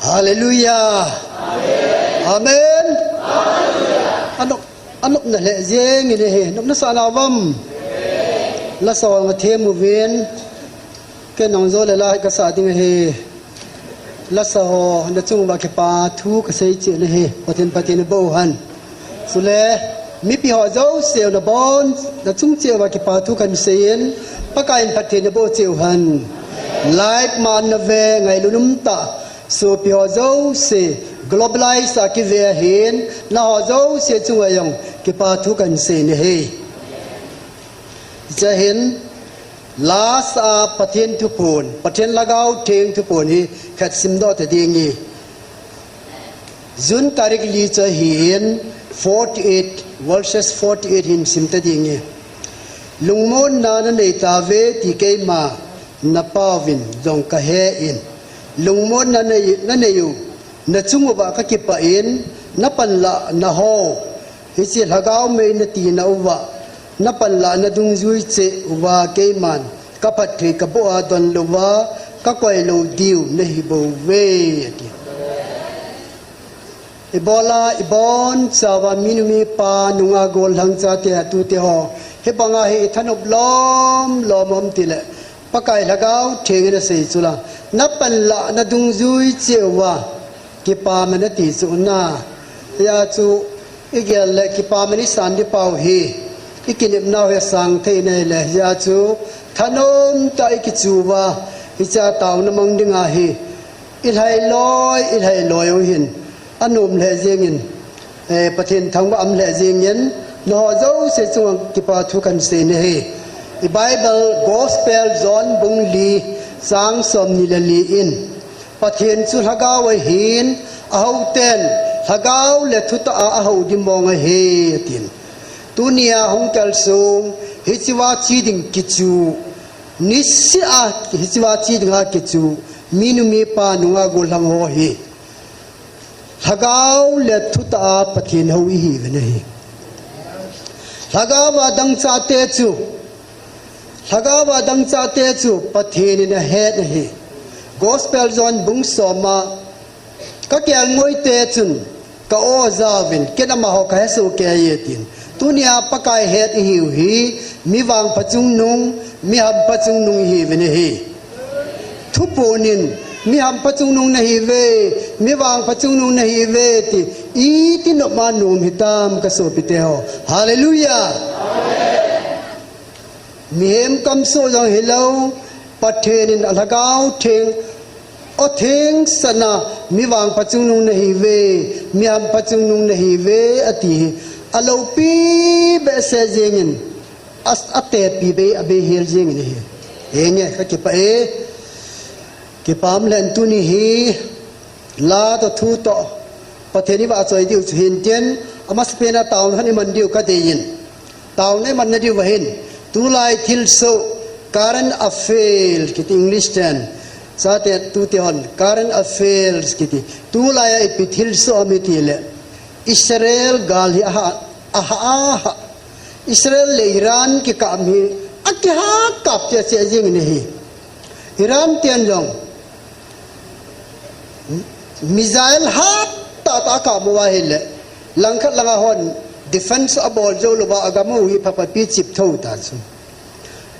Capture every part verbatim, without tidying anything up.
Hallelujah. Amen. Anop, anopna le jeng in ahi. Nopna sa na vam. Lasa ho nga them uvin. Ken nang jo le la ka sa ding ahi. Lasa ho na chung uva kipa thu ka sei cheh in ahi. Pathen, Pathen bo hen. Chule, mipi ho jouse na bon, na chung cheh uva kipa thu kan sei in, Pakai in Pathen na bo cheh u hen. Like man na ve ngailut um tah, sopi ho jouse, globalize a kive ahin, na ho jouse chunga jong, kipa thu kan sei in ahi. Hiche hin, lasa Pathen thuphon, Pathen Lhagao Theng thuphon hi khat simdoh ta ding ahi. June tarik li chu ahin, forty-eight, verses forty-eight hin sim ta ding ahi. Lungmonna na nei tauve ti keima na pauvin jong ka he in. Lungmonna na nei, na nei u, na chung uva ka kipah in, na panlah na ho. Hiche Lhagao mei na tina uva, na panlah na dungjui cheh uva keiman, ka phatthei ka boh a donlouva, ka koi lou diu na hi bouve, ati. Ibola, ibon chauva minu mipa, nungah gollhang chate, tute ho, hibanga hi i thanop lom lom um tile, Pakai Lhagao Theng in asei chu la, na panlah na dungjui cheh uva, kipaman ati chu na. Hijeh chun, i gel le kipaman i san ding pau hi, i kinepnau hi asang thei nai le, hijeh chun, thanom tah a i kichu uva, hiche a taona mang ding ahi, i lhai loi, i lhai loi u hin, anom le jeng in, eh, Pathen thangvah um le jeng in, na ho jouse chunga kipa thu kan sei in ahi. I Bible, Gospel John bung li, chang som ni le li in, Pathen chu Lhagao ahin, a houten Lhagao le thutah a a ho ding mong ahi, atin. Tunia hung tel sung, hichea che ding kichu, niseh a hichea che dinga kichu, minu mipa nungah gollhang ho hi, Lhagao le thutah a Pathen hou ihiuve ahi. Lhagao a dangchate chu, Lhagao a dangchate chu Pathen in ahet ahi. Gospel John bung som a, ka kelngoi te chun ka aw jauvin, ken amaho ka hesoh kei e, tin. Tunia Pakai het ihiu hi, mi vangpha chungnung, mi hampha chungnung ihiuve ahi. Thuphon in, mi hampha chungnung nahiuve, mi vangpha chungnung nahiuve, ti, iti nopma nom hitam ka sopite ho. Hallelujah. Mihem kamsoh jong hilou, Pathen in a Lhagao Theng, aw thengsel a, mi vangpha chungnung nahiuve, mi hampha chungnung nahiuve, ati hi, aloupi behseh jeng in, a, atepi bei, abei hel jeng in ahi. Henge, ka kipah e, kipah um lheh in tuni hi, la toh thu toh, Pathen i vahchoi diu chu hintin, amasapen a taona khat i man diu ka deiyin. Taona i manna diu ahin, tulai thilsoh, current affairs kiti English ten. Chate tute hon, current affairs kiti. Tulai a ipi thilsoh ham itile, Israel gal hi aha, aha, aha. Israel le Iran kikap hi, akihah kap cheh cheh jeng in ahi. Iran ten jong, missile hat tah tah akap mo ahile, langkhat langa hon defense abol jou louva, agam u hi phapapi chip thou ta chu.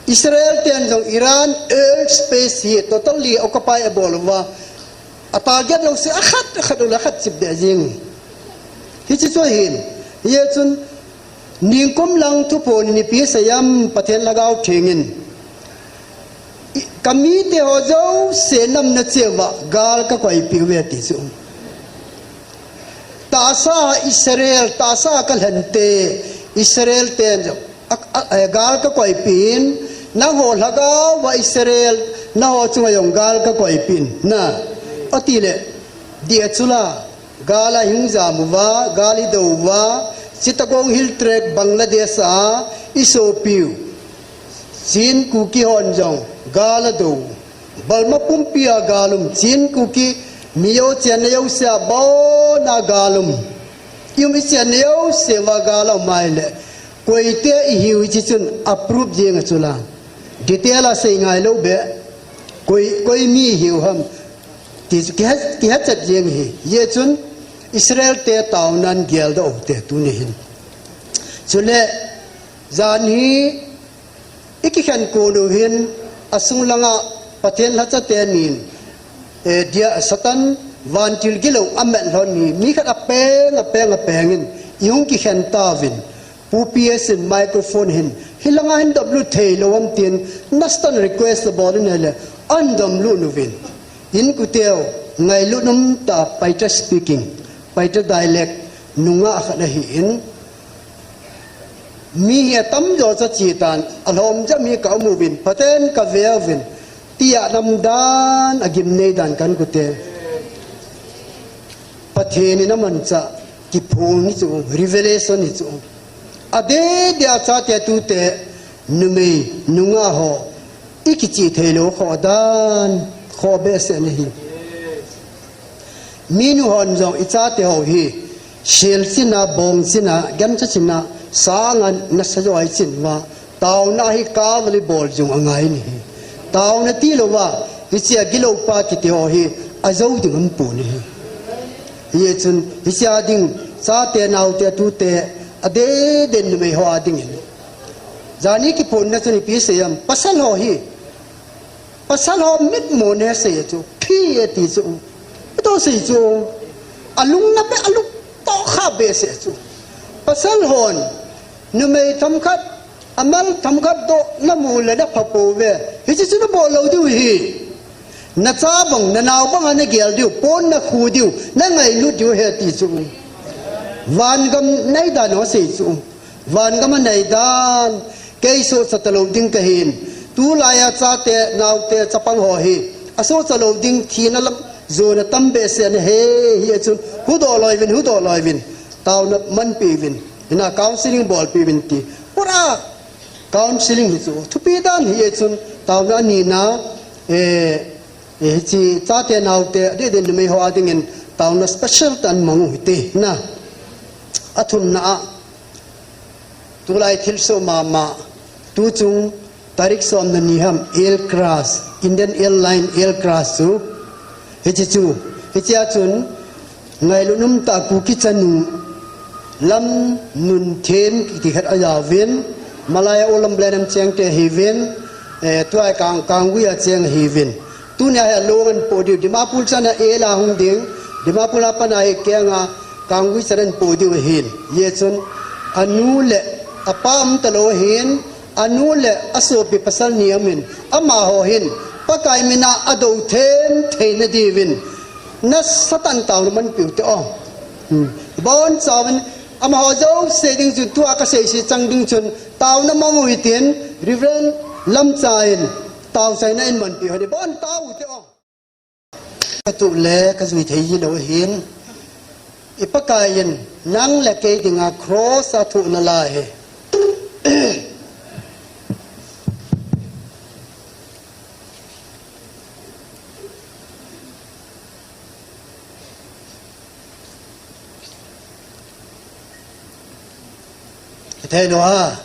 Israel ten jong Iran airspace hi totally occupy abol uva, a target jouse akhat, akhat u le akhat chip deh jeng. Hiche chu ahin, hichun, Ningkum lang thuphon in ipi asei ham, Pathen Lhagao Theng in, i, ka mite ho jouse nam na cheh uva, gal ka koipeh uve ati chu. Tahsa Israel, tahsa ka lhante, Israel ten jong, a, a, a, gal ka koipeh in, nangho Lhagao va Israel, nangho chunga jong gal ka koipeh in, na, atile, dia chu la, Gal a hung jam uva, gal i do uva, Chittagong Hill Tract Bangladesh a i sopiu Chin Kuki hon jong gal a do. Burma pumpi a gal um, Chin Kuki mi jou chenna jouse a bon a gal um. I um i chenna jouse uva gal a um ahile, koite ihiu hiche chun approve jeng a chu la. Detail a sei ngai lou be. Koi, koi mi ihiu ham. Ti chu kihe, kihe chet jeng hi. Ye chun Israel te taonan geldoh u te tuni hin. Chule jan hi i kikhen kon u hin asung langa Pathen lhacha te nin, eh, dia Satan vantil gilou a met lhon hi mi khat a peng, a peng, a peng in i hung kikhen tauvin. Pu P S in microphone hin, "Hilanga hin damlut thei lou am?" tin, nastan request la bol in ahile, an damlut uvin. In kuteu, ngailut um tah, Paite speaking, Paite dialect, nungah khat ahi in. Mi hi atam jo cha chi tan, alhom jep hi ka um uvin, Pathen ka ve uvin, tia nam dan, agim nei dan kan kute. Pathen in amanchah kiphong hi chu, revelation hi chu. Adeh deh a chate tute, numei, nungah ho, i kichih thei lou khoh dan, khoh behseh na hi. Minu hon jong i chate ho hi, sil china, bong china, gancha china, sanga nasa jo a i chin uva, taona hi ka vali bol jong angai ni hi. Taona tilou va, hichea gilou pa kiti ho hi, ajou ding aum pon ahi. Hichun, hichea ding, chate naote tute, adeh deh numei ho a dingin. Jani kiphonna chun ipi seiyam, pasal ho hi. Pasal ho mitmo ne sei chu, phi e ti chu. Ito sei chu. Alung na be, alung to kha behseh chu. Pasal hon, numei themkhat, amal themkhat doh namu le na pha pouve. Hiche chu nabol lou diu hi. Na cha bang, na nao bang a nagel diu, pon nakhu diu, nangailut diu ahi ti chu. Vangam neidan ho sei chu. Vangam a neidan, kei sohcha talou ding kahin. Tulai a chate, naote, chapang ho hi. Asohcha lou ding, thina lam, jona tam behseh ana hi, hichun. Hudoh loi uvin, hudoh loi uvin. Taona manpi uvin. Hina counseling bolpi uvin ti. Pura counseling hi chu. Thupi dan hichun. Taona anina, eh, eh, hiche chate naote, adeh deh numei ho a dingin. Taona special tah in mang u hite. Na. Athumna a. Tulai thilsoh mama, tuchung tarik som le ni ham, Air Crash, Indian Airline Air Crash chu, hiche chu, hichea chun, ngailut um tah Kuki chanu, Lamnunthem kiti khat ajauvin, Malaya Olam Blenheim chengte ahiuvin, eh, tua Kang, Kanggui a cheng ahiuvin. Tunia hi along ahin po diu, Dimapur chan a air a hung ding, Dimapur a pat a hi kenga Kanggui chan ahin po diu ahin. Hichun, anu le apa umtalou ahin, anu le asopi pasal ni aum in, amaho hin, Pakai mina adou them thei nadiuvin, nasatah in taona manpi u hite o. Hmm. Bonchauvin, amaho jouse ding chun, tua kasei se chang ding chun, taona mang u hitin, Reverend Lamcha in, taochaina in manpi u hite, bon tao u hite o. Katuh le kajui thei hilou ahin. I Pakai in nang le kei dinga cross a athoh nalai ahi. Kithei lou ham.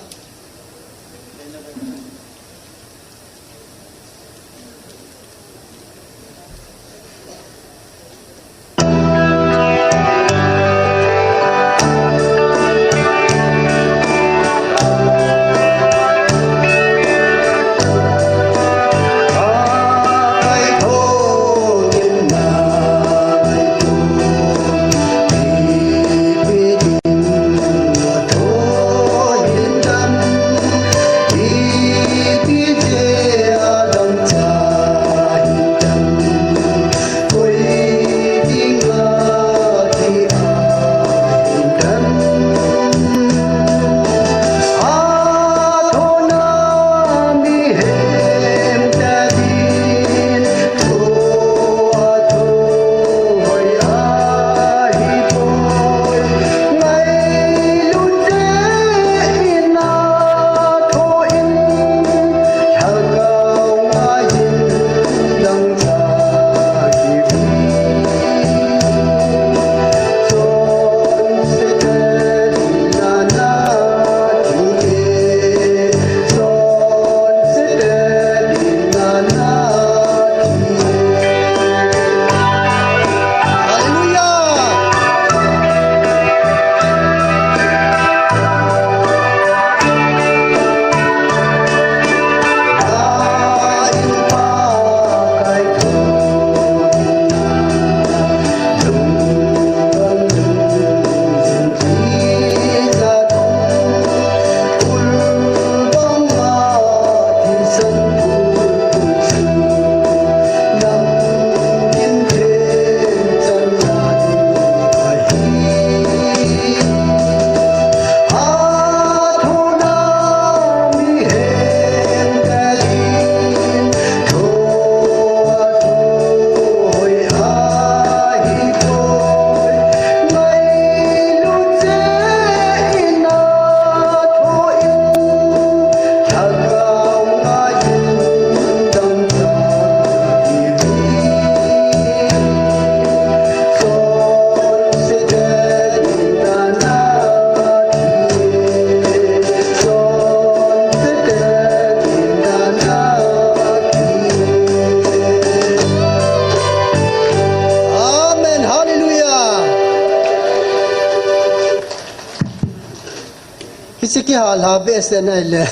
Siki ha la be se nai le.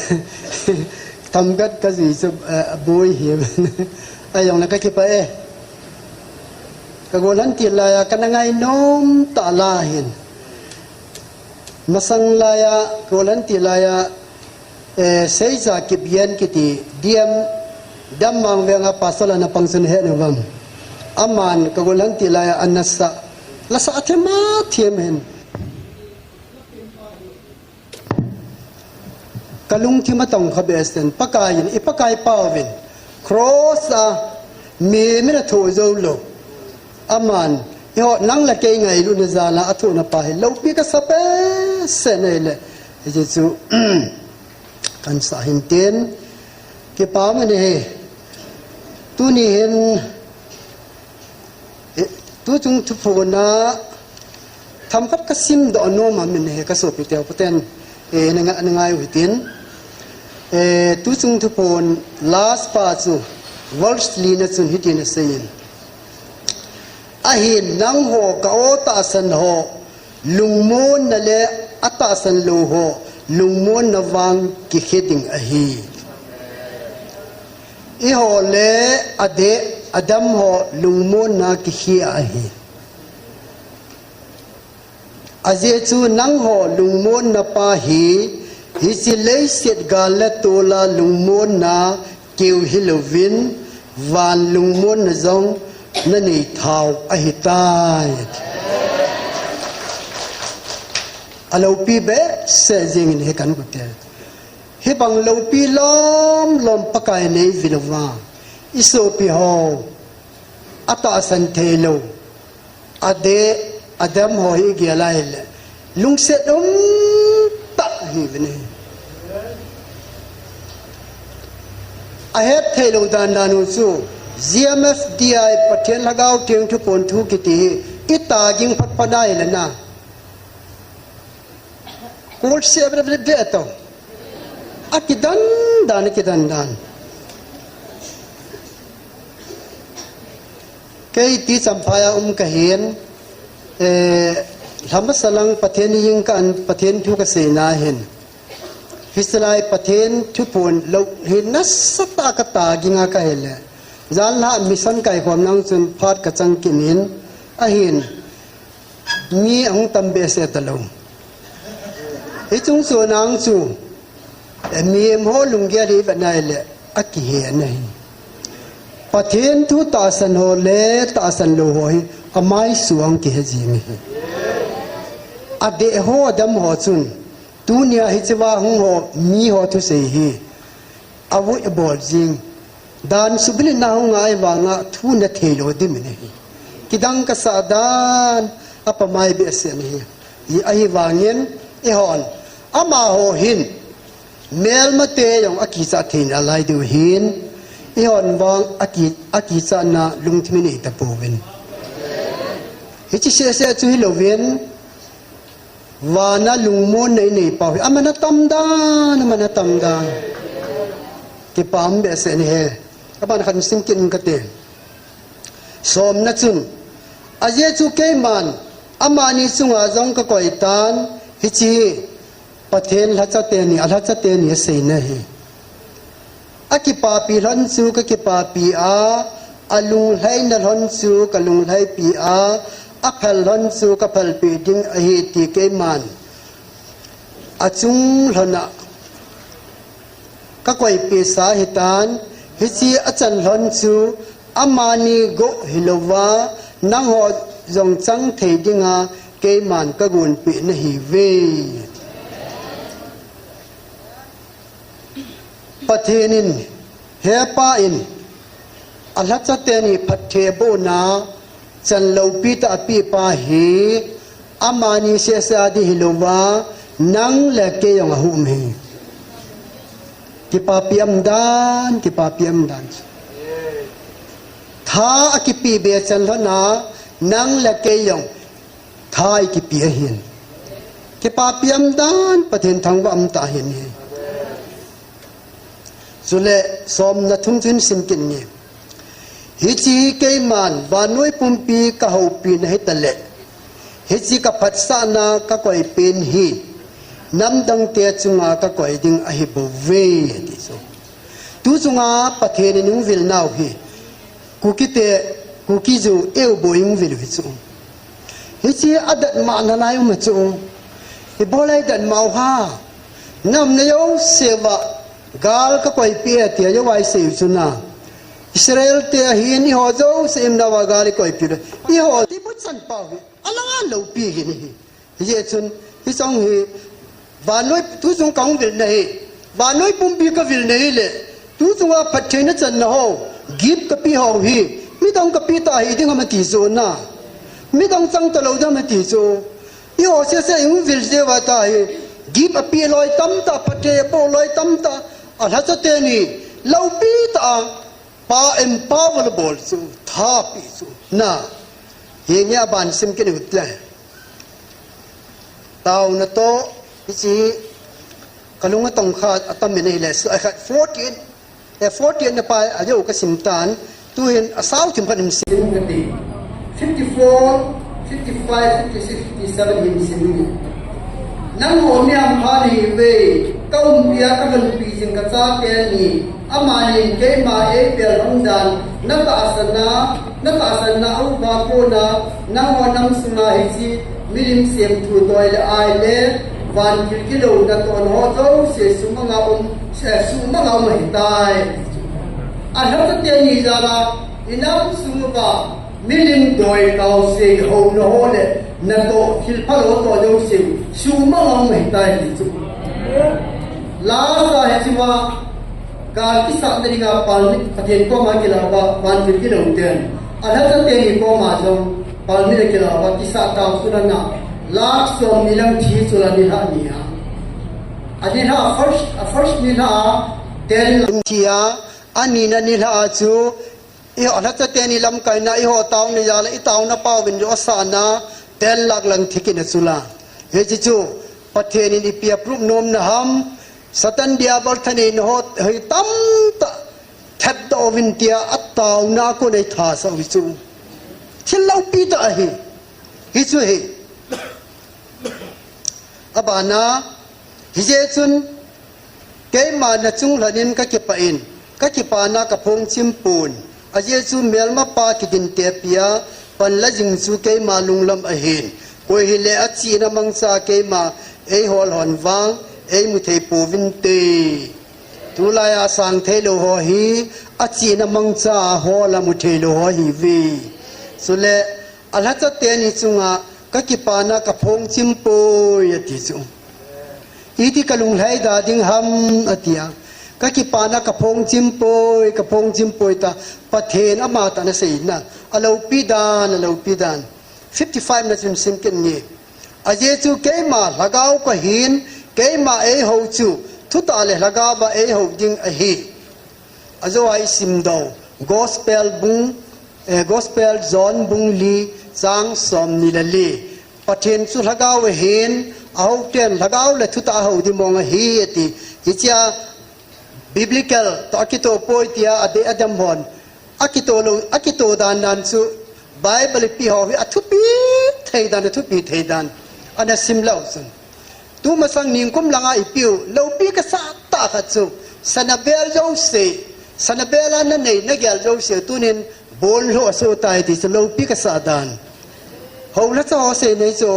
Tam gat ka ji chu, eh, boi hi. Ai yong na ka ki pa e. Ka go lan ti la ya ka na ngai nom ta la hin. Masang la ya, ka go lan ti la ya, eh, sei za ki bian ki ti, diam, dam mang ve nga pastor la na pang sun he no vam. Aman, ka go lan ti la ya, anasa. La sa athe ma thiam hen. Ka lungthim a tong kha behseh in, Pakai in, i Pakai pau vin, cross a mi min a tho zo lo. Aman, i ho nang la kei ngai lu na za la a tho na pa hi lo pi ka sa behseh nei le. Jesu, kan sa hin tin, ki pa ma ne he. Tu ni hin, Eh, tu chung thuphon a, tham khat ka sim doh nom a min he ka sopi teu paten, eh, na nga-, na ngai u hitin. Eh, tu chung thuphon last pa chu, verse li na chun hitin a seiyin. Ahin nang ho ka o tahsan ho, lungmon na le a tahsan lo ho, lungmon na vang ki khe ding ahi. I ho le a de, a dam ho lungmon na ki khe ahi. A je chu nang ho lungmon na pa hi, hi chi lei set gal le tola lungmon na keu hi lo vin, van lungmon na zong na nei thau ahi tai. A lo pi behseh zing in he kan ku te. Hi bang lo pi lom lom Pakai nei vi lo va. I sopi ho. A tahsan thei lo. A de, a dam ho hi gel a hi le. Lungset um ta hi vin hi. A het thei lo dan dan u chu. G M F D I Pathen Lhagao Theng thuphon thu ki ti hi. I ta ging phat phat a hi le na. Kul se ve ve ve to. A ki dan dan, a ki dan dan. Kei ti Champhai a um ka hin, eh, lhama salang Pathen ni ing ka an Pathen thu ka sei na hin. Hi silai Pathen thuphon lo hin nasa ta ka ta ging a ka hi le. Zan la mission kai khom nang chun phat ka chang kin hin. Ahin. Mi a hung tam behseh ta lo. Hi chung chu nang chu, eh, mi em ho lunggel hi vet nai le a ki he na hi. Pathen thu tahsan ho le tahsan lo ho hi a mai suang ki he ji mi hi. A de ho a dam ho chun, tunia hi chiva hung ho, mi ho thu sei hi. A vui a bol zing. Dan subilin na hung ngai vanga thu na thei lo di min hi. Kidang ka sa dan a pa mai behseh ni hi. I ahi vangin i hon. Ama ho hin. Mel mate yong a kicha thei na lai diu hin. I hon vang a ki, a kicha na lungthim nei ta po vin. Hi chi se se chu hi lo vin. Vana lungmon nei nei pau hi. Amana tam dan, amana tam dan. Kipam behseh ni he. Aban khan sim kin ka te. Som na chun. A je chu keiman. Amani chunga zong ka koi tan. Hi chi. Pathen lhacha te ni, a lhacha te ni a sei na hi. A kipapi lhon chu ka kipapi a, a lunglhaina lhon chu ka lunglhaipi a, a phal lhon chu ka phalpi ding ahi ti keiman. A chung lhon a ka koipi sa hitan, hichi a chan lhon chu amani go hi lo va, nang ho zong chang thei dinga keiman ka gunpi na hi ve. Pathen in, he pa in, a lhacha te ni phatthei bona, chan lo pi ta a pi pa hi, amani sesa di hi lo va, nang le kei yong a hum hi. Kipapi am dan, kipapi am dan. Tha a kipi be chan lo na, nang le kei yong, Tha i kipi ahin. Kipapi am dan Pathen thangvah am ta ahin hi. Chule som na thum chun sim kin ni. Hichi keiman vannoi pumpi ka houpi na hita le. Hichi ka phatsahna ka koipen hi. Namdangte chunga kakoi ding ahi bouve, ati chu. Tu chunga Pathen in hung vil nau hi, Kukite, Kuki-Zo, eiboi hung vil u hi chu. Hiche adatmo nalai um chu. Ibola idatmo u ham? Namna jousea gal kakoipeh e tia jouva isei u chu na. Israelte ahin eiho jouse umnauva gal ikoipeh u le, eiho ti bu chan pau hi alang a loupi hi ahi. Hijeh chun, hiche hi, vannoi tu chung kahung vilna hi, vannoi pumpi kavilna hi le, tu chunga phattheina channa ho, gift kapeh ho hi, midang kapeh ta hiding ham ati chu na. Midang chang talou ding ham ati chu. Eiho sese ihung vil jeh uva ta hi, gift apeh loi tamtah, phatthei aboh loi tamtah, alhacha teni, loupi tah a, Pa empower bol chu, thapi chu. Na, hinge aban sim kit u hite. Taona toh, hiche, kalung atong kha atam in ahile, so, a khat forty-eight, eh, forty-eight na pa, ajou kasim tan, tuhin asao thim khat in sim kati. Fifty-four, fifty-five, fifty-six, fifty-seven hin sim ni. Nangho mihem pha nahiuve, kaumpi a kavanpi jing kachate ni, amanin keima eipel lhon dan, natahsanna, natahsanna auva kona, nangho nam sunga hiche, milim semthu doi le ai le, vantil gilou natoh ho jouse sumanga um, se sumanga um ahitai. Alhacha teni jal a, inam sung uva, milim doi kaose, houna ho le, natoh, thil phalou toh jouse, sumanga um ahitai ti chu. Last a hiche ma, gal kisatna dinga palmit, Pathen koma kilah uva, vantil gilou ten. Alhacha teni koma jong, palmit akilah uva, kisat tau chu na na. Lakh somni lang thi chu la nilhah ni a. Anilhah first, a first nilhah a, ten lang thi a, anina nilhah a chu, Eiho, alhacha teni lamkaina, eiho taona jal a, itaona paovin asahna, ten lakh lang thi kit na chu la. Hiche chu, Pathen in ipi a proof nomna ham, Satan Diabol thaneina ho, hoi tamtah, thetdoh uvin tia, ataona a kon a ithasah u hi chu. Thil loupi tah ahi. Hichu hi. Abana, hijeh chun, keima nachung lhonin kakipah in, kakipana kaphongchim pon, ajeh chu melmapa kidinte pia, panla jing chu keima lunglam ahin, koi hile achihna mangcha keima eihol lhon vang, eimu thei pouvinte. Tulai a sang theilou ho hi, achihna mangcha a hol a mu theilou ho ahiuve. Chule, Alhacha teni chunga kakipana kaphongchim poi ati chu. Iti kalunglhai da ding ham atia. Kakipana kaphongchim poi, kaphongchim poi ta Pathen amatah in asei na. Aloupi dan, aloupi dan. Fifty-five na chun sim kit ni. Ajeh chu keima lhagao kahin, keima eihou chu, thutah le lhagao va eihou ding ahi. Ajou a isim doh, Gospel bung, eh, Gospel John bung li, chang somni le li. Pathen chu lhagao ahin, ahou ten lhagao le thutah a hou ding mong ahi ati. Hichea biblical toh akitoh poi tia adei adam hon. Akitoh lou, akitoh dan dan chu Bible ipi ho hi athupi thei dan, athupi thei dan. Ana sim lou chun. Tumasang ningkum langa ipiu, loupi kasah tah khat chu, sana bel jouse, sana bel a nanei nagel jouse, tunin bonlhoh asoh tai ti chu loupi kasah dan. Houlhacha ho sei nei chu,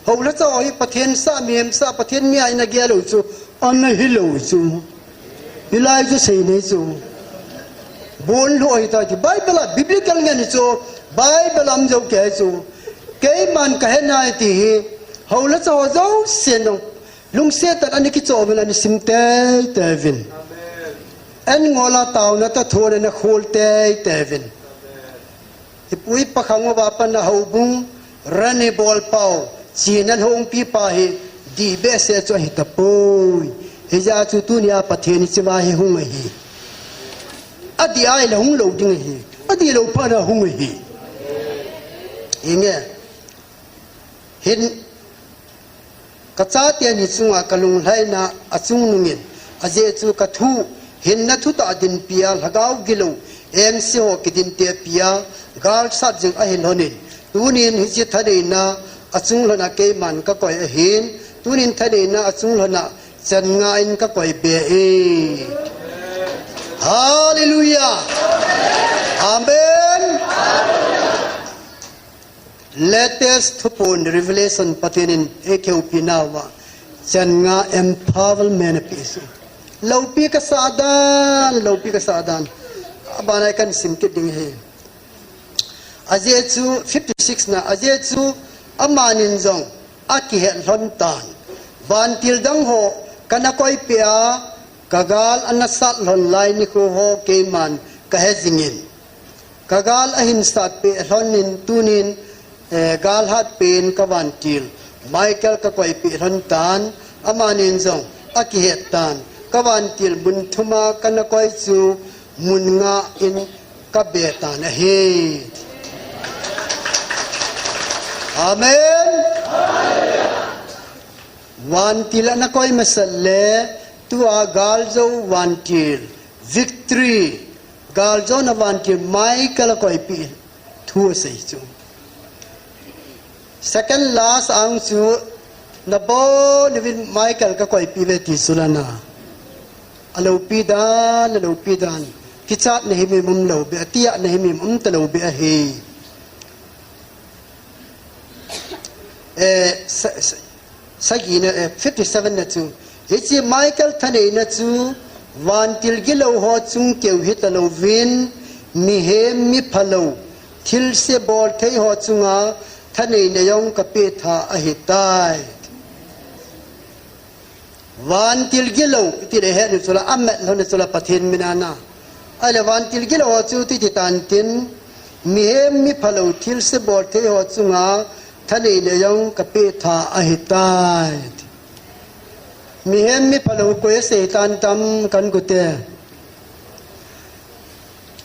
houlhacha ho hi Pathen sah, mihem sah, Pathen mi a inagel u chu, ana hilou chu. Hilai chu sei nei chu. Bonlhoh ahitai ti Bible a, biblical ngen chu, Bible a um jou kei chu. Keiman kahe nai ti hi, houlhacha ho jousen jong, lungset tah in ana kichoh uvin ana sim teitei uvin. An ngol a taona toh thon ana khol teitei uvin. Ipu ipa khang uva pat a houbung, rani bolpau, china lhongpi pa hi, dih behseh chu ahi tapoi. Hijeh a chu tunia Pathen hichea hi hung ahi. Adih ahile hung lou ding ahi. Adih lou phat a hung ahi. Hinge. Hin, kachate ni chunga kalunglhaina achungnungin, ajeh chu kathu, hinna thutah dinpia, lhagao gilou, engse ho kidinte pia, galsat jing ahi lhonin, tunin hiche thaneina achunglhona keiman kakoi ahin, Tunin thaneina a chunglhona chan nga in ka koi be e. Hallelujah. Amen. Latest thupon revelation Pathen in e keu pi nauva chan nga empowerment a pi su. Lopi ka sa dan, lopi ka sa dan. Abana kan sim kit ding hi. Ajeh chu fifty six na, ajeh chu amanin jong akihet lhon tan. Vantil dang ho kana koipeh a, ka gal ana sat lhon lai nikho ho keiman ka he jingin. Ka gal ahin sat peh lhon in tunin, eh, gal hat pen ka vantil Michael ka koipeh lhon tan, amanin jong akihet tan. Ka vantil mun thuma kana koi chu mun nga in ka be tan ahi. Amen. Vantil ana koi masat le tua galjo vantil victory, galjona vantil Michael a koipeh thu asei chu. Second last ang chu nabon uvin Michael ka koipeh ve ti chu lana. Alopi dan, alopi dan. Kichat na himim um lou be, atia na himim um ta lou be ahi. Eh, sa, sa, sagina, eh, fifty seven na chu. Hiche Michael thaneina chu vantil gilou ho chung keu hita louvin, mihem miphalou, thilse bol thei ho chunga thaneina jong ka peh tha ahitai. Vantil gilou, iti le he ni chula, amet lhon ni chula Pathen mina na. Ahile vantil gilou ho chu titi tan tin, mihem miphalou thilse bol thei ho chunga thaneina jong ka peh tha ahitai. Mihem miphalou koi asei tan tam kan gute.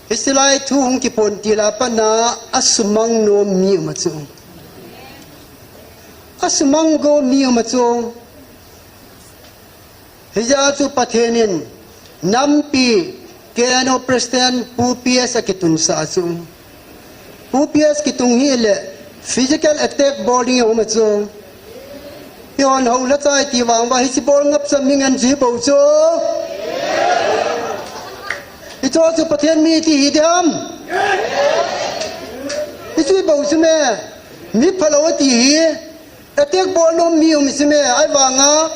Hiche lai thu hung kipon til a pat na asumang nom mi um a chu. Asumang go mi um a chu. Hijeh a chu Pathen in nampi K N O President Pu P S akitun sa a chu. Pu P S kitung hile physical attack bol ding a um a chu. Ihon hou la chai ti vang va hiche bol ngap cha mi ngen ji bou chu. Hicho chu Pathen mi ti hi diam. Hichu bou chu me. Miphalou ti hi. Attack bol nom mi um chu me. Ahivanga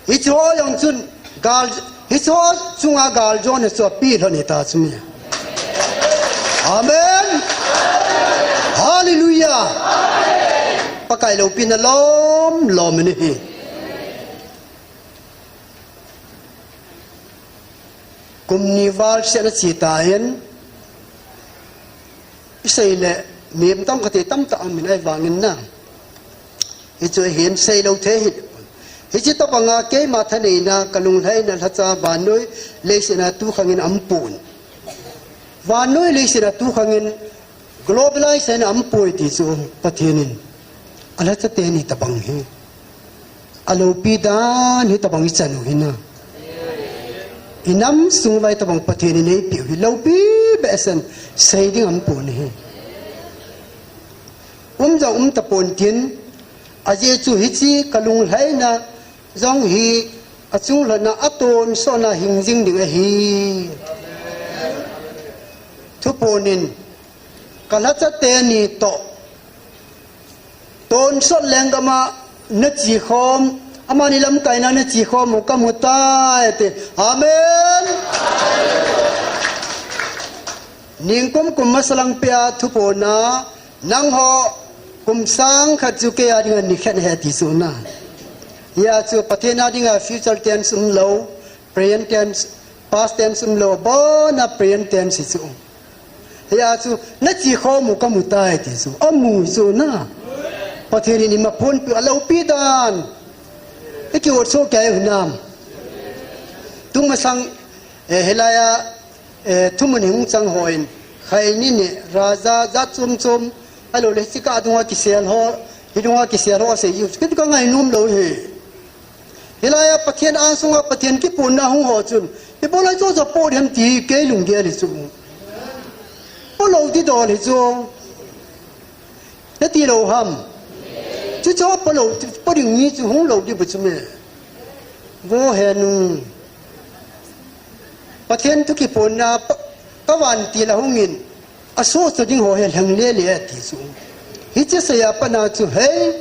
hicho jong chun gal, hicho chunga galjona chu api lhon hita chu mi. Amen. Hallelujah. Pakai loupina lom lom ni hi. Kum ni val sia na chi ta in. Isei le, mi tam khat tam ta amin ahivangin na. Hichu hin seilou thei hi. Hiche tabanga keima thaneina, ka lunglhaina lhacha vannoi leiset a tukhangin aum pon. Vannoi leiset a tukhangin globalize in aum poi ti chu Pathen in. Alhacha teni tabang hi. Aloupi dan hi tabang ichan u hi na. Inam sung vai tabang Pathen in eipeh u hi loupi behseh in sei ding aum pon hi. Um jong um tapon tin, ajeh chu hiche ka lunglhaina jong hi achunglhona atonsot na hing jing ding ahi. Thupon in ka lhacha teni toh tonsot lenggam a na chi khom, amani lamkaina na chi khom u ka mu tai ti. Amen. Ningkum kum masa lang pia thupon a Nangho kum sang khat chu kei a dinga ni khat nahi ti chu na. Hia chu Pathen a dinga future tense um lou, present tense, past tense um lou, abona present tense chu. Hia chu na chi khom u ka mu tai ti chu. Amu chu na. Pathen in ima phonpeh u aloupi dan. I kiot so kei u nam. Tung masang, eh, hilai a Eh, thumun hung chang hon, khaini ni, raja, jat chom chom, ahilou le, chika dunga kisel ho, hi dunga kisel ho, sei, kit ka ngai nom lou hi. Hilai a Pathen angsunga Pathen kipunna hung ho chun, ibola cho cho po diam ti kei lunggel hi chu. Polou ti dol hi chu. Nati lou ham. Chu Cho pa lou, pa ding mi chu hung lou di bu chu me. Vo he nu. Pathen thu kiphonna pa, ka vantil a hung in. A so so ding ho he lhang le le ti chu. Hiche seija pa na chu hei.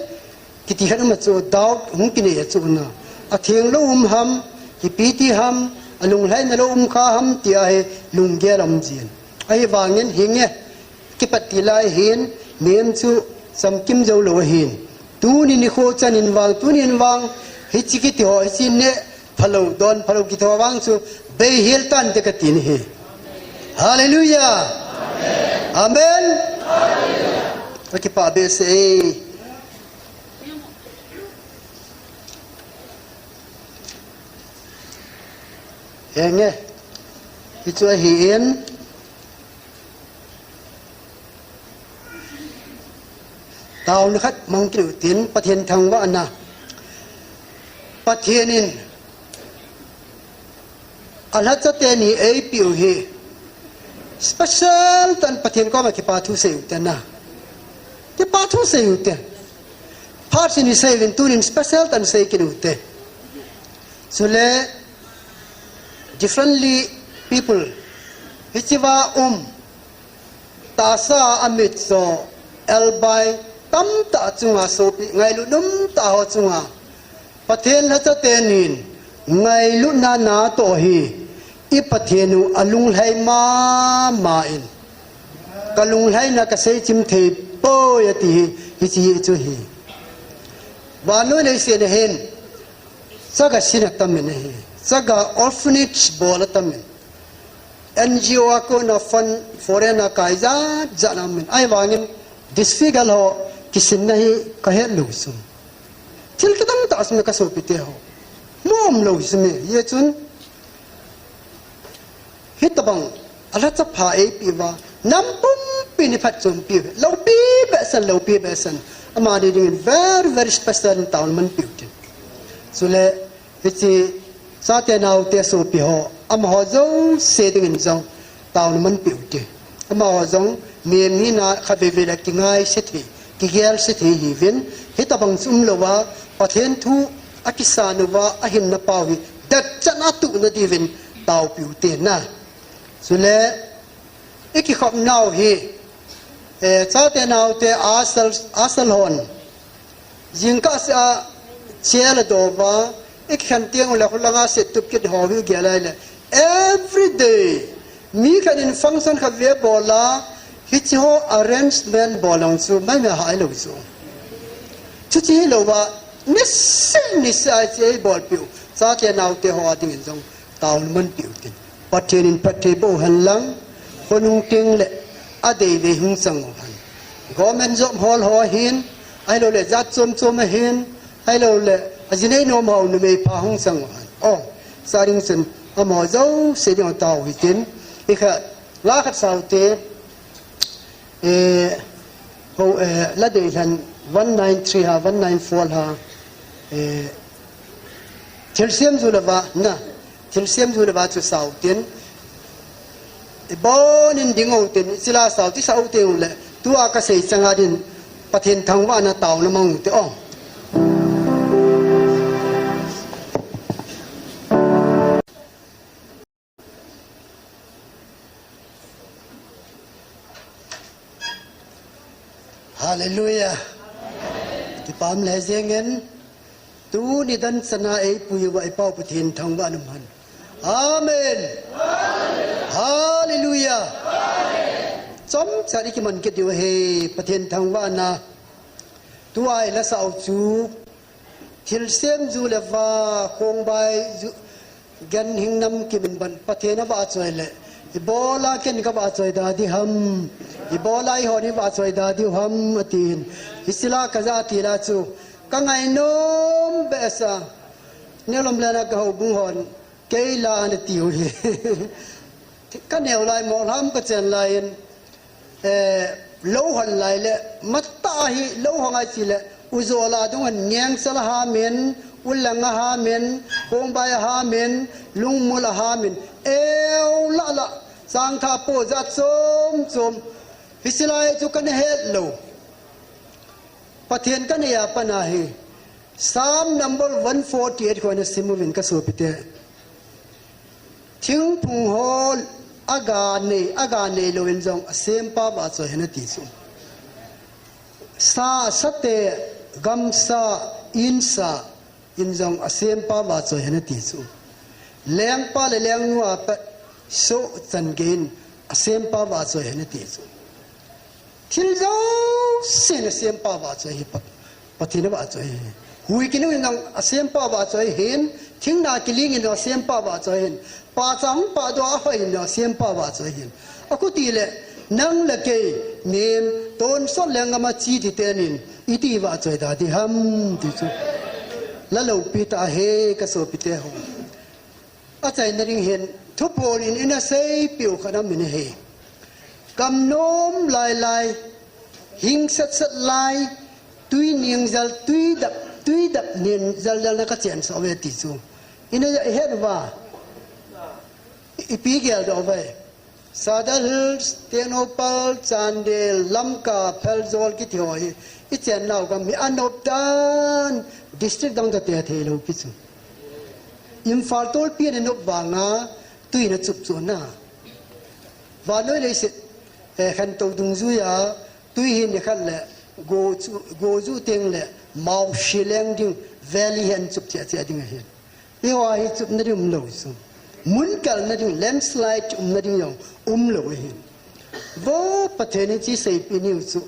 Kiti khat ama chu doubt hung kinei a chu na. A theng lou um ham, ipi ti ham, a lunglhaina lou um kha ham ti a he lunggel um jin. Ahivangin hinge, kipat ti lai hin, nem chu samkim jou lou ahin. Tuni nikho chan in vang, tuni in vang, hichi kiti ho, hichi ne, phalou, don phalou kiti ho vang chu, bei hel tan te ka ti ni hi. Hallelujah. Amen. Ka kipa be se. Henge. Hichu ahi in. Taona khat mang kit u tin, Pathen thangvahna. Pathen in, a lhacha teni eipiu hi. Special tan Pathen koma kipa thu sei u te na. Kipa thu sei u te. Phat sin i sei uvin tunin special tan sei kit u te. Chule, differently people. Hichiva um. Tahsa a mitcho, elbai, tamtah chunga sopi, ngailut um tah ho chunga. Pathen lhacha tenin, ngailutna na toh hi, i Pathen u a lunglhai mama in. Ka lunglhaina ka seichim thei poi ati hi, hichi hi chu hi. Vannoi leiset a hin, chaga sin atam in ahi. Chaga orphanage bol atam in. N G O a kona fund foreign a kai jat jat na min. Ahivangin disfigure ho kisinna hi ka het lou chu. Thil kidang tah sum ka sopi te ho. Mom lou sum ye chun. Hitabang a lhacha pha eipi uva. Nam pumpi ni phatchompi. Loupi behseh, loupi behseh. Amani dingin very, very special in taona manpi u tin. Chule Hichi, chate naote sopi ho, amaho jouse dingin jong, taona manpi u te. Amaho jong, mi, mi na kha veve le kingaise thei, kigelse thei hiuvin, hitabang chu um louva, Pathen thu, akisan uva, ahinna pau hi, detchan a tuhna diuvin, taopi u te na. Chule, i kikhop nau hi, eh, chate naote asal, asal hon. Jingkah seh a, chel a dou va, i kikhen teng ule khulanga seh tup kit ho hi gel ai le. Every day, mi khat in function khat ve bol a, hichi ho arrangement bol ang chu, mai mai hai lou chu. Chuchi hi louva, nise, nise ai che bol piu, chate naote ho a dingin jong. Taona manpi u tin. Pathen in phatthei boh hen lang, khonung teng le, adei vei hung chang u hen. Government job hol ho ahin, ahilou le jat chom chom ahin, ahilou le, ajinei nom ho numei pha hung chang u hen. Oh, sa ding chun, amaho jouse ding a tao hi tin, i kha, la khat sau te, Eh, ho, eh, la dei lhan one nine three ha, one nine four ha, eh, thilsem ju le va, na, thilsem ju le va chu sau tin, i bon in ding u tin, i chila sau ti sau te u le, tua ka sei chang a din, Pathen thangvahna taona mang u te ong. Hallelujah. Kipah le jeng in, tuni dan chana eipui uva i Pau Pathen thangvah na man. Amen. Hallelujah. Chomcha i kiman kit diu ahi, Pathen thangvahna. Tua i la sau chu, Thilsem ju le va, khongbai ju, gan hing nam kimin ban, Pathen a vahchoi le, ibola ken ka vahchoi da di ham, ibola i hon i vahchoi da di ham, atin. Hichila ka ja ti la chu, ka ngainom behseh a, neulom lena ka houbung hon, kei la ana tiu hi. Ka neo lai, Mohlam ka chen lai in, eh, lou hon lai le, matah hi lou hon ngai chi le, u jo la dung an neng sal ha men, u lang ha men, kongbai ha men, lungmul ha men, eu la la, sang tha po ja chom chom, hichilai chu ka na het lou. Pathen kanei a pat ahi. Psalm number one forty-eight kho nasim uvin kasopite. Thingphung ho aga nei, aga neilou in jong asempa vahchoi ahi ati chu. Sa, sate, gamsa, insa, in jong asempa vahchoi ahi ati chu. Lengpa le lengnu a pat soh chan gei in asempa vahchoi ahi ati chu. Thil jouse in asempa vahchoi ahi, Pa-, Pathen avahchoi ahi. Hui kinu in jong asempa vahchoi ahin, thingna kiling in jong asempa vahchoi ahin, pahcha hung pahdoh a ahoi in jong asempa vahchoi ahin. Akhuti le, nang le kei, nem, tonsot lenggam a che ding ten in, iti vahchoi da ding ham ti chu. La loupi tah ahi kasopite ho. Achaina ding hin, thuphon in ina seipeh u khat aum in ahi. Gam nom lai lai, hing set set lai, tui ning jal, tui dap, tui dap ning jal jal na kachen sah uve ti chu. Ina het uva, ipi geldoh uve. Sadar Hills, Tengnoupal, Chandel, Lamka, Pherzawl kiti ho hi, ichen nau gam hi anop dan, district dang toh te theilou pi chu. Imphal tolpi a anop vanga, tui in achup chu na. Vannoi leiset, eh, khantou dungjuia, tui hi nikhat le, go chu, go ju teng le, mao shi leng ding, valley hi achup cheh cheh ding ahi. Eiho a hi chupna ding umlou chu. Mun kalna ding, landslide umna ding jong umlou ahi. Vo Pathen in hiche seipeh niu chu.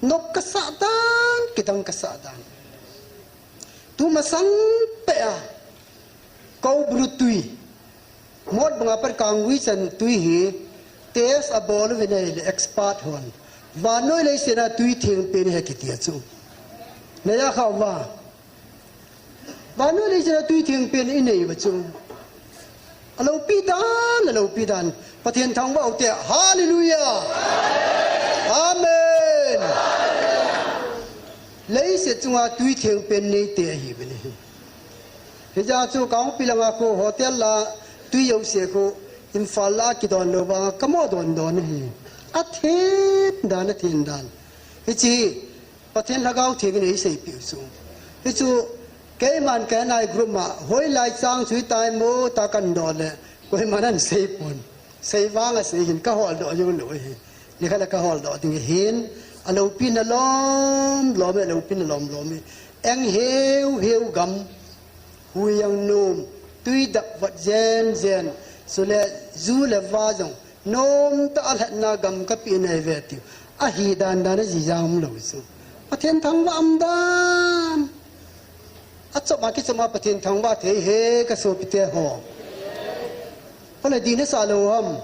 Nop kasah dan, kidang kasah dan. Tu masang peh a. Koubru tui. Mot banga pat Kanggui chan tui hi. Test abol uvin ahile expert hon. Vannoi leiset a tui theng pen ahi kiti a chu. Naya kha uva. Vannoi leiset a tui theng pen inei uva chu. Aloupi dan, aloupi dan. Pathen thangvah u te. Hallelujah. Amen. Leiset chunga tui theng pen neite ahiuvin ahi. Hijeh chun Kangpokpi langa khu hotel la tui jouse khu Imphal la kidon lou vanga kamo don don ahi. Athen dan, athen dan. Hiche Pathen Lhagao Theng in eiseipeh u chu. Hichu, keiman ka N I group ma, hoilai chang chu hitia mo tia kadoh le, koiman ahin seipon. Sei vang asei hin kaholdoh jou lou ahi. Nikhat le kaholdoh ding ahin, aloupina lom lom e, aloupina lom lom e. Eng heu heu gam, hui jong nom, tui dap vat jen jen, chule ju le va jong, Nomtah a lhatna gam kapeh nahi ve tiu. Ahi dan dan a jijang umlou chu. Pathen thangvah umdan. Achom a kichom a Pathen thangvah thei ahi kasopite ho. Hoilai dih nasah lou ham.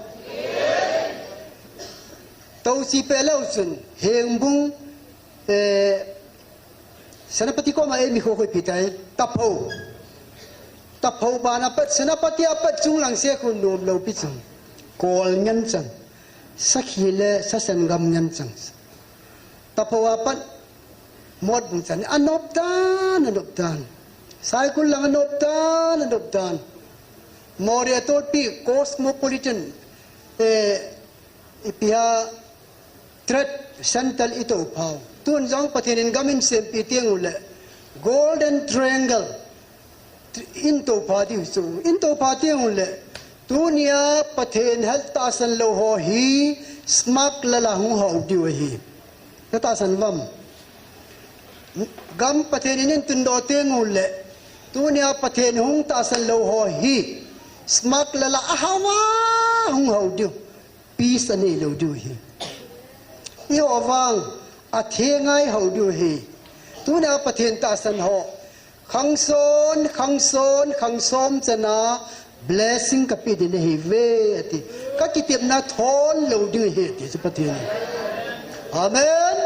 Tousi peh leu chun, Hengbung, eh, Senapati koma eimi kho khu ipi tai, Tapho. Tapho bana pat, Senapati a pat chunglang se khu nomlou pi chang. Kol ngen chang. Sakhi le Sasangam ngen chang. Tapho a pat Motbung chan. Anop dan, anop dan. Saikul lang anop dan, anop dan. Moreh tolpi cosmopolitan. Eh, ipi ham, trade center i toupha u. Tun jong Pathen in gam in sempeh teng uleh Golden Triangle in toupha diu chu. In toupha teng uleh tunia Pathen hel tahsan lou ho hi smart lala hung hou diu ahi. Natahsan uvam? Gam Pathen in in tundoh teng uleh tunia Pathen hung tahsan lou ho hi smart lala ahao a hung hou diu. Peace anei lou diu ahi. Eiho vang, athengai hou diu ahi. Tuna Pathen tahsan ho. Khangson, khangson, khangsom chana blessing kapeh ding nahi ve ati. Kakitepna thon lou ding ahi ati chu Pathen. Amen.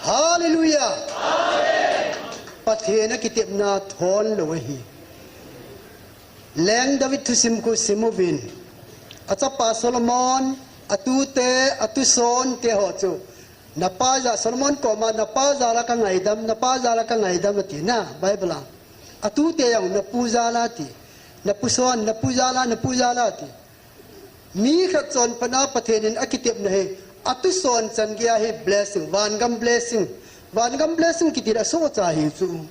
Hallelujah. Pathen akitepna thon lou ahi. Leng David thusim khu sim uvin. Achapa Solomon, atute, atuson te ho chu. Napa jal, Solomon koma, napa jal a kangaidam, napa jal a kangaidam ati na, Bible a. Atute jong, napu jal a ati. Napuson, napu jal a, napu jal a ati. Mi khat chonphatna Pathen in akitepna hi, atuson chan geiya hi blessing, vangam blessing, Vangam blessing kiti la sohcha hi chu.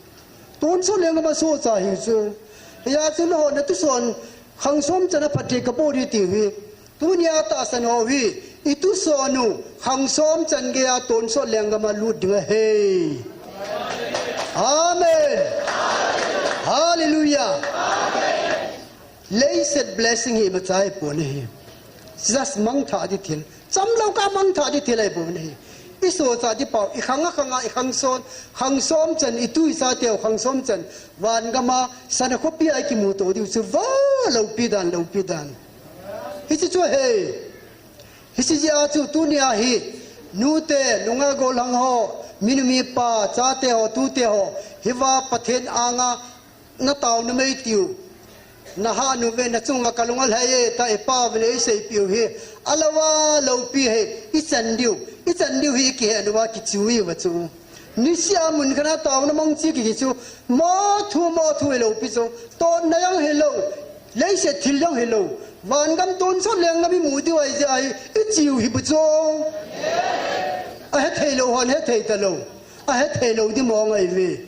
Tonsot lenggam a sohcha hi chu. Hia chu nangho na tuson khangsom chan a phatthei kabol hi tiu hi. Tunia tahsan ho hi. I tuson u khangsom chan geiya tonsot lenggam a lut ding ahi. Amen. Hallelujah. Leiset blessing hi machai pon ahi. Just mangthah di thil. Chamlou kah mangthah di thil ahi pon ahi. I sohcha di pau, i khang a khang a, i khangson, khangsom chan, i tu i cha teu khangsom chan. Vangam a, sana khopi a i kimuto diu chu va loupi dan, loupi dan. Hichi chu ahi. Hichi jeh a chu tunia hi, nute, nungah gollhang ho, minu mipa, chate ho, tute ho, hiva Pathen anga, na taona mei tiu. Na hah nu ve na chunga kalung alhai e, ta i pa ve le i seipeh u hi. Alou a loupi hi, i chan diu. I chan diu hi i kihe nu va kichu i va chu. Niseh a mun khat a taona mang chi kiti chu. Mo thu, mo thu i loupi chu. Tonna jong hilou. Leiset thil jong hilou. Vangam tonsot lenggam i mu diu ahi jeh a hi, i chiu hi bu chu. A hethei lou hon hethei talou. A hethei lou di mong ahi ve.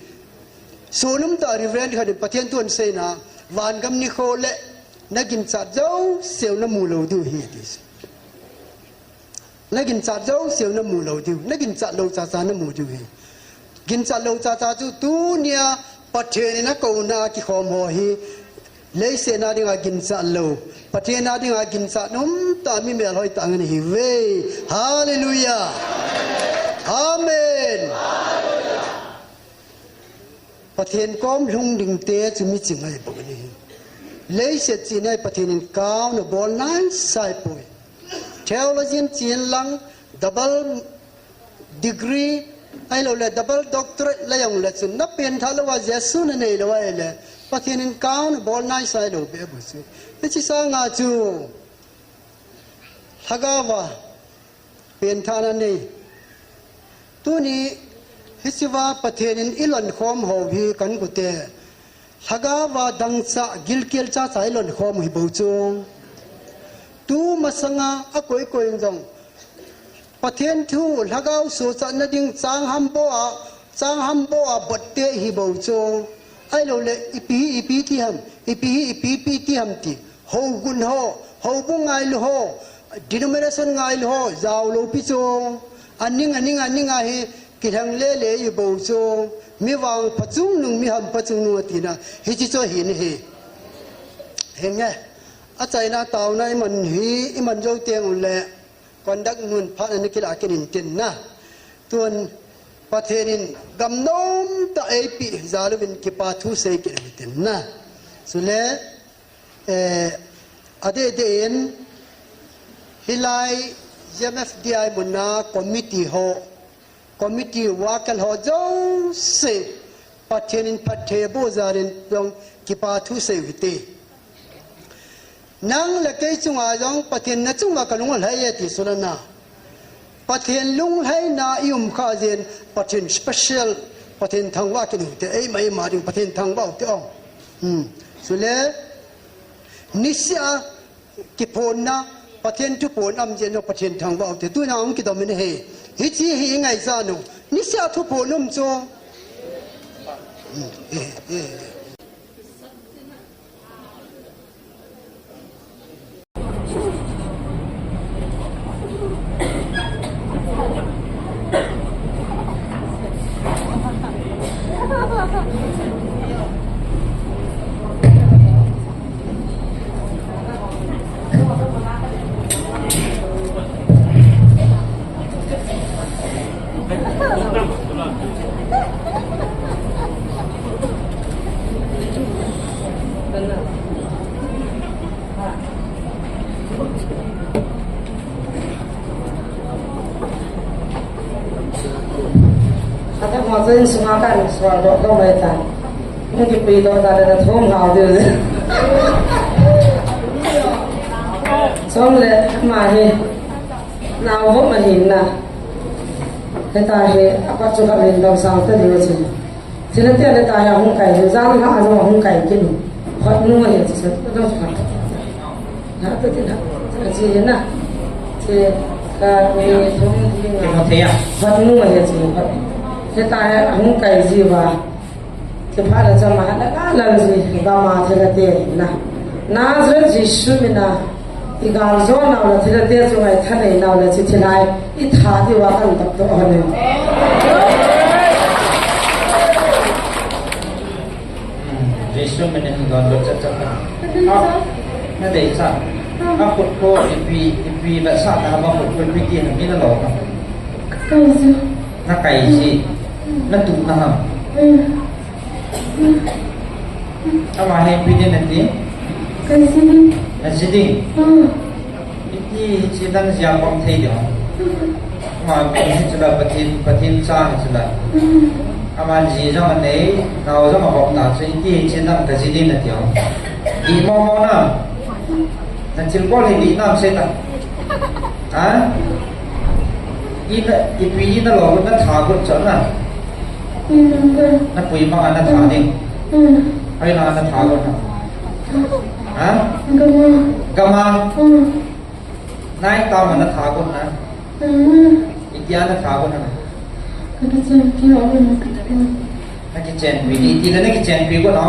Sunum tah Reverend khat in Pathen thu aseina, vangam nikho le na ginchat jouseu na mu lou diu ahi ati. Na ginchat jouseu na mu lou diu, na ginchat lou chacha na mu diu ahi. Ginchat lou chacha chu tunia Pathen in akouna kikhom ho hi, leiset na dinga ginchat lou, Pathen na dinga ginchat um tah mi melhoi tah ngen ahi ve. Hallelujah. Amen. Pathen kom lhung ding te chu miching ahi bou ahi. Leiset chihna hi Pathen in count abol naisai poi. Theologian chihna lang, double degree, ahilou le double doctorate la jong le chun na pengthah lou a Jesu na nei lou ahile Pathen in count abol naisai lou beh bou chu. Hichi sanga chu lhagao va pengthahna nei. Tuni hichiva Pathen in i lonkhom ho hi kan gute. Lhagao va dangchah gilkel chacha i lonkhom hi bou chu. Tu masanga a koi koi in jong Pathen thu lhagao suhchatna ding chang ham bou a, chang ham bou a botte hi bou chu. Ahilou le ipi hi ipi ti ham, ipi hi ipi pi ti ham ti. Houbung ho, houbung ngailu ho, denomination ngailu ho, jao lou pi chu. Aning, aning, aning ahi, kilheng lele i bou chu. Mi vangpha chungnung, mi hampha chungnung atina. Hichi chu ahi nahi. Henge. Achaina taona i man hi, i man jou teng ule. Conduct nun phat ana kila kin in tin na. Tun Pathen in gam nom tah eipeh jal uvin kipa thu sei kin in tin na. Chule, eh, adeh deh in hilai G M F D I muna committee ho, committee worker ho jouse Pathen in phatthei aboh jal in jong kipa thu sei u hite. Nang le kei chunga jong Pathen na chunga kalung alhai e ti chu la na. Pathen lunglhaina i um kha jeh in Pathen special, Pathen thangvah kin u hite, eima eima ding Pathen thangvah u hite o. Hmm. Chule, niseh a kiphonna, Pathen thuphon um jeh in Pathen thangvah u hite, tuna hung kidom in ahi. Hichi hi i ngaichat u. Niseh a thuphon um chu. Hmm. Eh, eh. Ata mo chen sunga kan sual doh doh mai ta. Hung kipui doh ta le na thom hao diu. Chom le ama hi. Nao vo ma hin na. Heta hi, apa chu ka min dong sang ta diu chu. Thina tia le ta ya hung kai, jang ha a jong hung kai kin. Hot nu he chu sa, dong sa. Na ta tin ha. Chi na. Chi ka mi thum ding. Hot nu he chu. Hitia hi ahung kai jiuva. Chuphat le chama na ka lal ji, gam a thilha te na. Nazareth Jesu mina, i gal jo nau le thilha te chu ngaitha nei nau le chu thilha i tha diuva kan tap to ho ne. Jesu mina hin don lo chat chat na. Ka dei sa. Na dei sa. A khut ko ipi, ipi ba sa na ba khut ko ipi ti na mi na lo ka. Kai ji. Na kai ji. Na tu na ha. Ama hi ipi ding nati? Ka ji ding. Na ji ding. Ah. Iti hiche nang jia pang thei ding. Ama hi chula Pathen, Pathen cha hi chula. Ama ji jong anei, nao jong abol na chu iti hiche nang ka ji ding nati. Di mo mo na. Na thilbol hi di nam sei ta. Ha? I na, ipi i na lo na tha got cha na. Na pui ma na tha ding. Ai na na tha got na. Ha? Gam a. Gam a. Nai ta ma na tha got na. Itia na tha got na. Ka kichenpi o na ka. Na kichenpi, iti na kichenpi got na.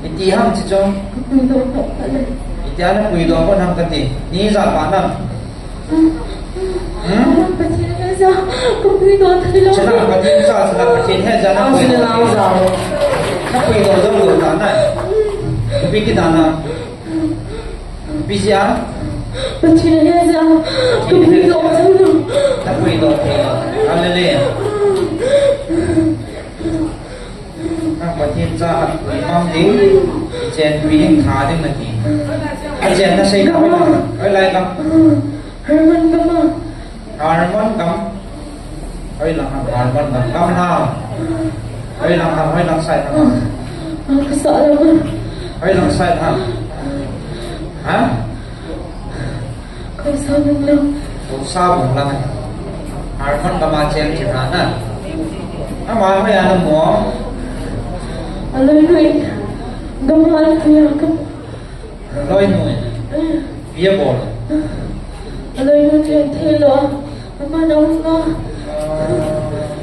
Iti ham chi chong. Ka pui do ko ka le. Itia na pui do got na ka ti. Ni ja pa na. Hmm? Pathen he ja. Ka pui do thei lou. Chana Pathen ja, chana Pathen he ja na pui do. Na pui do jong lo ta na. Pi ki da na. Pi sia? Pathen he ja. Ka pui do thei lou. Ka pui do thei lou. Hallelujah. Nang Pathen cha hat pui mang ding. Chen pui ding tha ding na ti. A chen na sei ka. Oi lai ka. Herman ka ma. Harmon gam. Hoi lang ham, Harmon gam. Gam na. Hoi lang ham, hoi lang side ham. Ah, ka sa lang. Hoi lang side ham. Ha? Ka sa lang lang. Ka sa lang lang. Harmon gam a chen chen ha na. Ama hoi ana mo. Aloi lui. Gam a chen ka. Loinu. Bia bol. Loinu chen thei lou. Ama na hung a.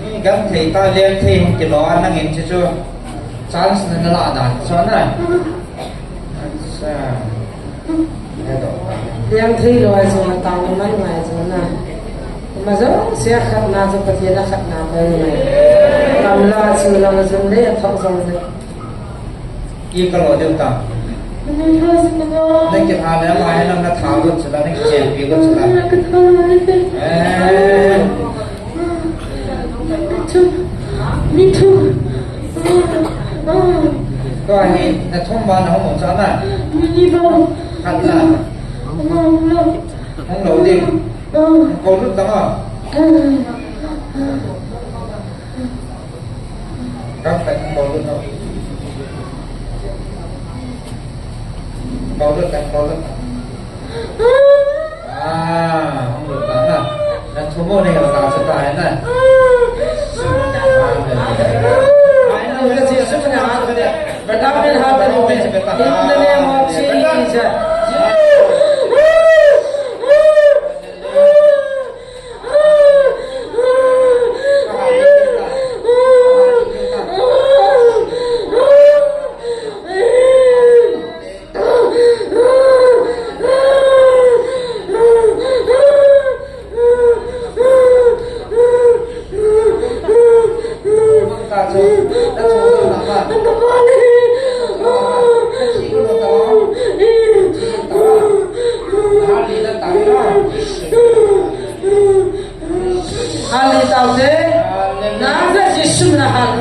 Mi gam thei ta leng thei hung kilou a nangin chu chu. Chance na na la dan. Chu na. Acha. Leng thei lou a chu na tang man ngai chu na. Ma jo sia khat na chu Pathen a khat na pa ngai. Kam la chu la jun le thok jong le. Ki ka lo deu ta. Nang ka tha le, ama hi nang na tha got chu la, nang kichenpi got chu la. Eh. Tua hi na thum ba na hung cha na. Khat na. Hung lo ding. Ko lut ta ma. Gam tah in bol lut na. Bol lut tah, bol lut tah. Ah, hung lut tah na. Na thu mo nei ta chu ta na. Ai na, Jesu na ha ta de. Beta, beta, beta, beta. In the name of Jesus. Hallelujah. Taute. Nazareth Jesu mina hal.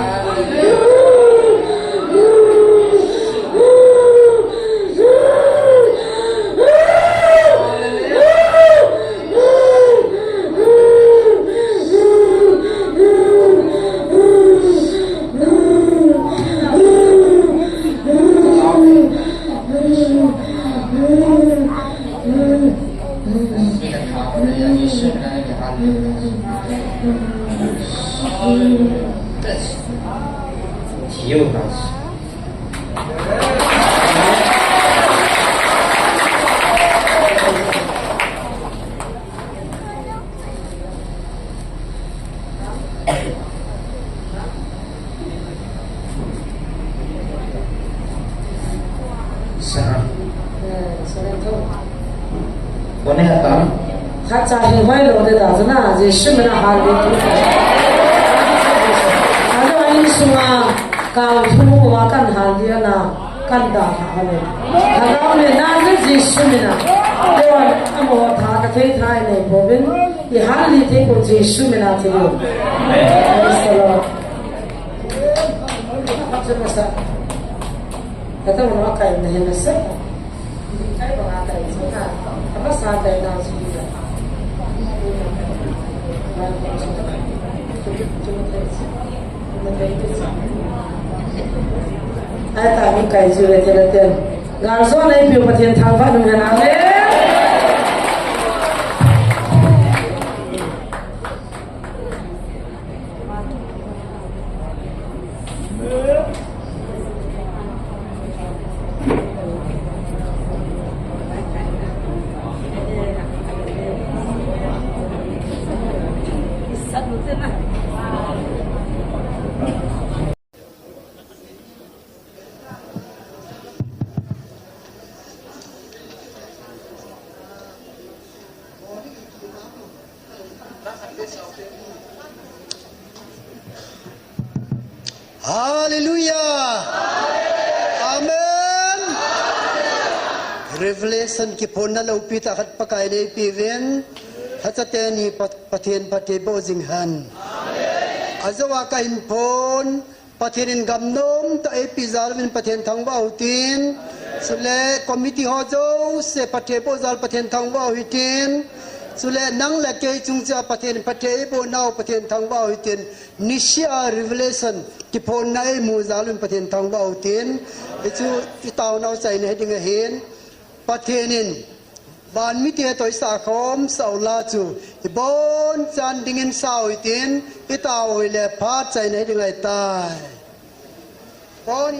Sa hi hoi lo de da zana, Jesu mina hal de tu. Ado ai sunga, kang thu ma kan hal de na, kan da ha le. Ado me na de Jesu mina. Dewan amo tha ka thei thai ne bovin, i hal li te ko Jesu mina te lo. Praise the Lord. Kata mo kai na hin sa. Ai ta mi kai ji ve te la ten. Gal so nei piu Pathen thangvah nung hen, amen. Hallelujah. Amen. Revelation kiphonna loupi tah khat Pakai in eipe uvin. Hachate ni Pat-, Pathen phattheiboh jing hen. Ajou a kahin phon, Pathen in gam nom tah eipe jal uvin Pathen thangvah u hitin. Chule committee ho jouse phattheiboh jal Pathen thangvah u hitin. Chule nang le kei chung cheh a Pathen phattheiboh nau Pathen thangvah u hitin. Niseh a revelation kiphonna eimu jal uvin Pathen thangvah u hitin. Hichu i taonau chaina hi ding ahin. Pathen in van mite toh i sahkhom sah u la chu i bonchan dingin sa u hitin, i tao u hile phat chaina hi ding ahitai. Bon